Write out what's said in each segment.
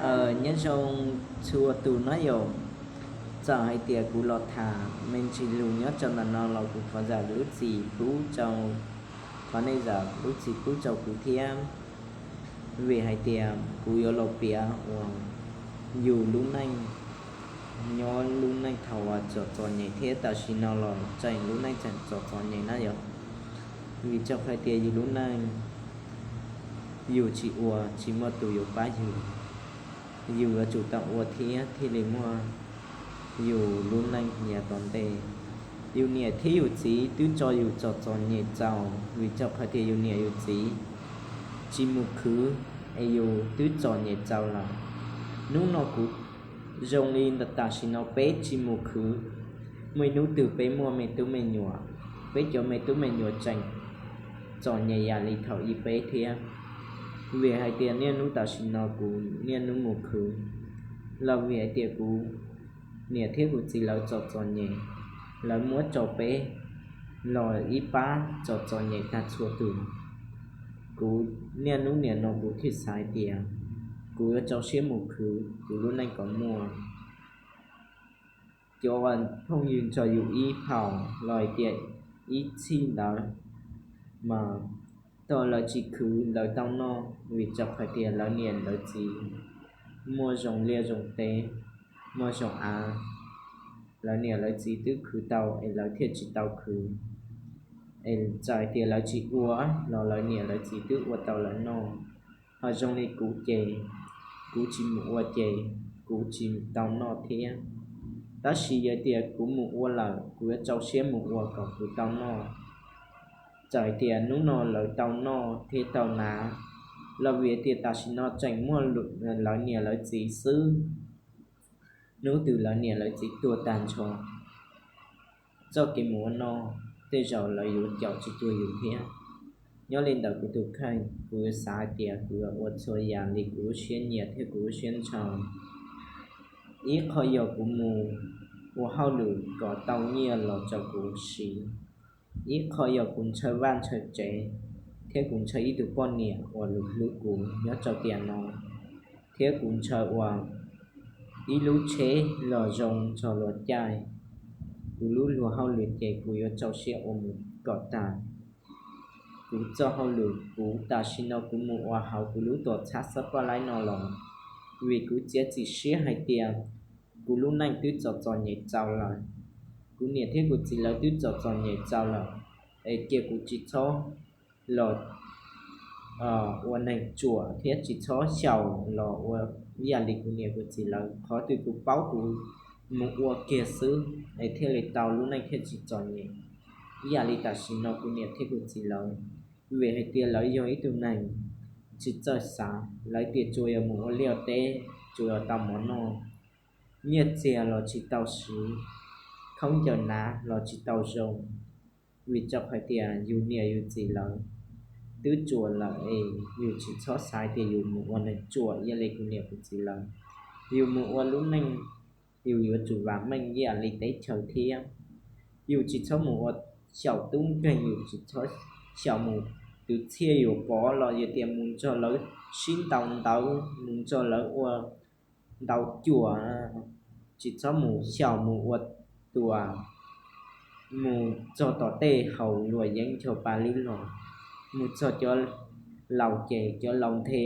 Nyob zoo txhua tus nawb yom. Txawm hais tias kuv los tham me ntsis lus nyob rau ntawm no los kuv thov zam lub txim pub rau, thov nej zam lub txim pub rau kuv thiab, vim hais tias kuv yuav los piav uas yus lub neej, nyob lub neej thaum uas txom txom nyem thiab tam sim no los tseem lub neej tseem txom txom nyem na yom. Vim rau qhov tias yus lub neej yus tsis ua tsis muaj tus yuav pab yus, yus yuav tsum tau ua thiab thiaj li muaj yus lub neej yav tom ntej. Yus niam thiab yus txiv twb tso yus txom txom nyem txaus, vim rau qhov tias yus niam yus txiv tsis mus khwv es yus twb txom nyem txaus lawm. Hnub no kuv zoo li ntawm tam sim no peb tsis mus khwv, muaj ib hnub twg peb muaj me tub me nyuam, peb cov me tub me nyuam tseem txom nyem yam li thaum ub peb thiab. Vim hais tias niaj hnub tam sim no kuv niaj hnub mus khwv los vim hais tias kuv niam thiab kuv txiv lawv txom txom nyem, lawv muab rau peb los ib pab txom txom nyem tag txhua tus. Kuv niaj hnub nim no kuv thiaj xav hais tias kuv yuav rau siab mus khwv kuv lub neej kom muaj. Cov uas phooj ywg nrog yus ib phaum los hais tias ib txhij ntawd mas tau lawv tsis khwv lawv tau noj, vim rau qhov tias lawv niam lawv txiv muaj zoo liaj zoo teb, muaj zoo av, lawv niam lawv txiv twb khwv tau es lawv thiaj tsis tau khwv. Es txawm hais tias lawv tsis ua los lawv niam lawv txiv twb ua tau lawv noj. Ho zoo li kuv ces kuv tsis mus ua ces kuv tsis tau noj thiab. Tab sis yog tias kuv mus ua lawm kuv yuav rau siab mus ua kom kuv tau noj. Txawm hais tias hnub no lawv tau noj thiab tau hnav los vim tias tam sim no tseem muaj lawv niam lawv txiv xwb. Hnub twg lawv niam lawv txiv tuag tag nrho, txoj kev mus ua noj tej zaum lawv yuav caum tsis tuag yus thiab. Nyob li ntawd kuv tus kheej, kuv yuav xav hais tias kuv yuav ua txhua yam li kuv lub siab nyiam thiab kuv lub siab ntshaw. Ib qho yog kuv mus ua hauj lwm kom tau nyiaj los rau kuv siv. Ib qho yog kuv ntshaw vaj ntshaw tsev thiab kuv ntshaw ib tug poj niam uas lus hlub kuv nyob rau tiam no, thiab kuv ntshaw ua ib lub tsheb los zoo nrog luag caij. Kuv lub luag hauj lwm ces kuv yuav rau siab ua mus kom tag. Kuv txoj hauj lwm kuv tam sim no kuv mus ua hauv kuv lub tuam txhab xab paj laib no los vim kuv txiav txim siab hais tias kuv lub neej twb txom txom nyem txaus lawm, kuv niam thiab kuv txiv lawv twb txom txom nyem txaus lawm, es cia kuv tsis txhob los ua neeg ruam thiab tsis txhob xyaum los ua ib yam li kuv niam kuv txiv lawv. Qhov twg kuv paub kuv mus ua kiag xwb es thiaj li tau lub neej thiaj tsis txom nyem ib yam li tam sim no kuv niam thiab kuv txiv lawv. Vim hais tias lawv yog ib tug neeg tsis txawj xav, lawv tias tsuas yog mus ua liaj teb tsuas yog tau mov noj, nyiaj txiag los tsis tau siv, khaub ncaws hnav los tsis tau zoo. Vim rau qhov tias yus niam yus txiv lawv twb ruam lawm es yus tsis txhob xav tias yus mus ua neeg ruam ib yam li kuv niam kuv txiv lawv. Yus mus ua lub neej, yus yuav tsum vam meej ib yam li teb chaws thiab. Yus tsis txhob mus ua xyaum tub nkeeg, yus tsis txhob xyaum mus twv txhiaj yuav pov los yog tias mus nrog lawv sib ntaus ntawv, mus nrog lawv ua ntaus cuam, tsis txhob mus xyaum mus ua tuam, mus txog tom tej haus luag yeeb ncho pa lwb los, mus txog cov laus ces cov laus nthe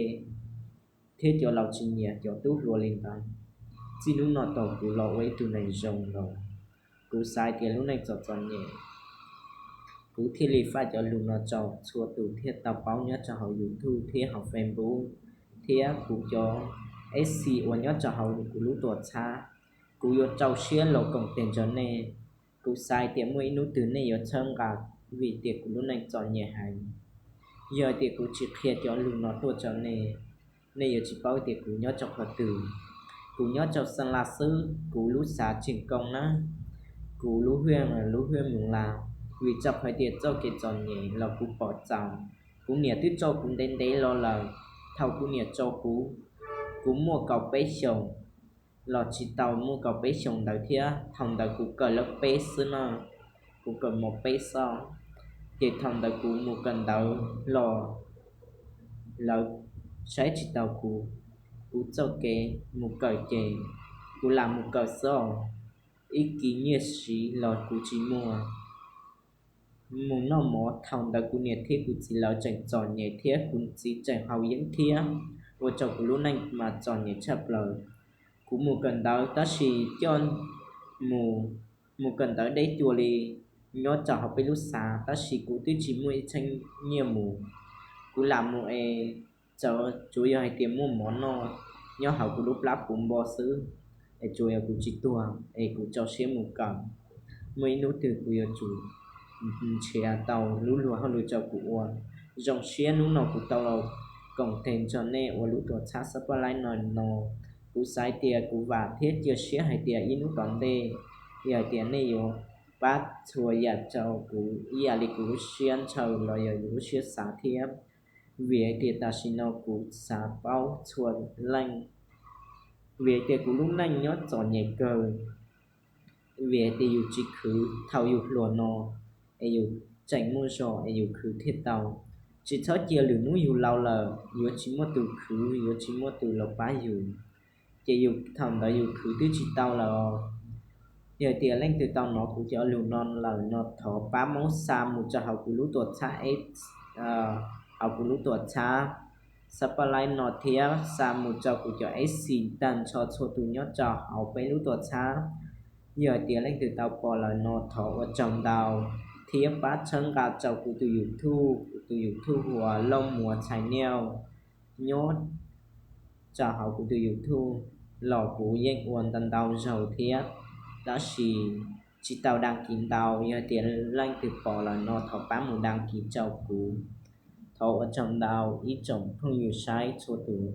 thiab cov laus tsis nyiam cov tub hluas li ntawd. Txij hnub no tau kuv los ua ib tug neeg zoo los kuv xav tias lub neej txom txom nyem, kuv thiaj li faj cov lus no rau txhua tus thiaj tau paub nyob rau hauv YouTube thiab hauv Facebook, thiab kuv cov F C uas nyob rau hauv kuv lub tuam txhab, kuv yuav rau siab los koom tes nrog nej. Kuv xav tias muaj ib hnub twg nej yuav txhawb nqa, vim tias kuv lub neej txom nyem heev. Yog tias kuv tsis qhia cov lus no tuaj rau nej, nej yuav tsis paub tias kuv nyob rau qhov twg. Kuv nyob rau Xeem Las xwb, kuv lub xav Tseem Koo na, kuv lub hwj, lub hwj Moos Las, vim rau qhov tias txoj kev txom nyem los kuv pom txaus. Kuv niam twb tso kuv ntev ntev los lawm, thaum kuv niam tso kuv, kuv muaj kaum peb xyoos los tsis tau muaj kaum peb xyoos ntawd thiab, thaum ntawd kuv kawm lab peb xwb no, kuv kawm mos peb xwb. Ces thaum ntawd kuv mus kawm ntawv los lawv saib tsis taus kuv, kuv txoj kev mus kawm ces kuv lam mus kawm xwb os. Ib kis nyiaj siv los kuv tsis muaj. Mus noj mov, thaum ntawd kuv niam thiab kuv txiv lawv tseem txom nyem thiab kuv txiv tseem haus yeeb thiab, ua rau kuv lub neej mas txom nyem tshaj plaws. Kuv mus kawm ntawv tab sis coj mus, mus kawm ntawv deb cuag li nyob rau hauv peb lub xav, tab sis kuv twb tsis muaj ib txheeb nyiaj mus. Kuv lam mus es tsuav yog hais tias muaj mov noj nyob hauv kuv lub plab puv npo xwb, es tsuav yog kuv tsis tuag es kuv rau siab mus kawm. Muaj ib hnub twg kuv yuav tsum nrhiav tau lub luag hauj lwm rau kuv ua. Zoo siab hnub no kuv tau los koom tes nrog nej ua lub tuam txhab xab pab laib no no. Kuv xav tias kuv vam thiab cia siab hais tias ib hnub tom ntej, yog hais tias nej yuav pab txhua yam rau kuv ib yam li kuv lub siab ntshaw los yog yus lub siab xav thiab. Vim hais tias tam sim no kuv xav paub txhua leej, vim hais tias kuv lub neej nyob txom nyem kawg. Vim hais tias yus tsis khwv thaum yus hluas no es yus tseem muaj zog es yus khwv thiaj tau. Tsis txhob cia lwm hnub yus laus lawm yuav tsis muaj tus khwv, yuav tsis muaj tus los pab yus, ces yus thaum ntawd yus khwv twb tsis tau lawm. Yog tias leej twg tau hnov kuv cov lus no lawm no thov pab muab xa mus rau hauv kuv lub tuam txhab, hauv kuv lub tuam txhab xab pab laib no thiab xa mus rau kuv cov ej xim tag nrho txhua tus nyob rau hauv peb lub tuam txhab. Yog tias leej twg tau pom lawm no thov ua tsaug ntau thiab pab txhawb nqa rau kuv tus YouTube, kuv tus YouTube hu ua Lauj Muas Txhais Niaj nyob rau hauv kuv tus YouTube los kuv yeej ua ntau ntau zaus thiab, tab sis tsis tau dag kis ntau. Yog tias leej twg pom lawm no thov pab mus dag kis rau kuv. Thov ua tsaug ntau ib tsoom phooj ywg saib txhua tus.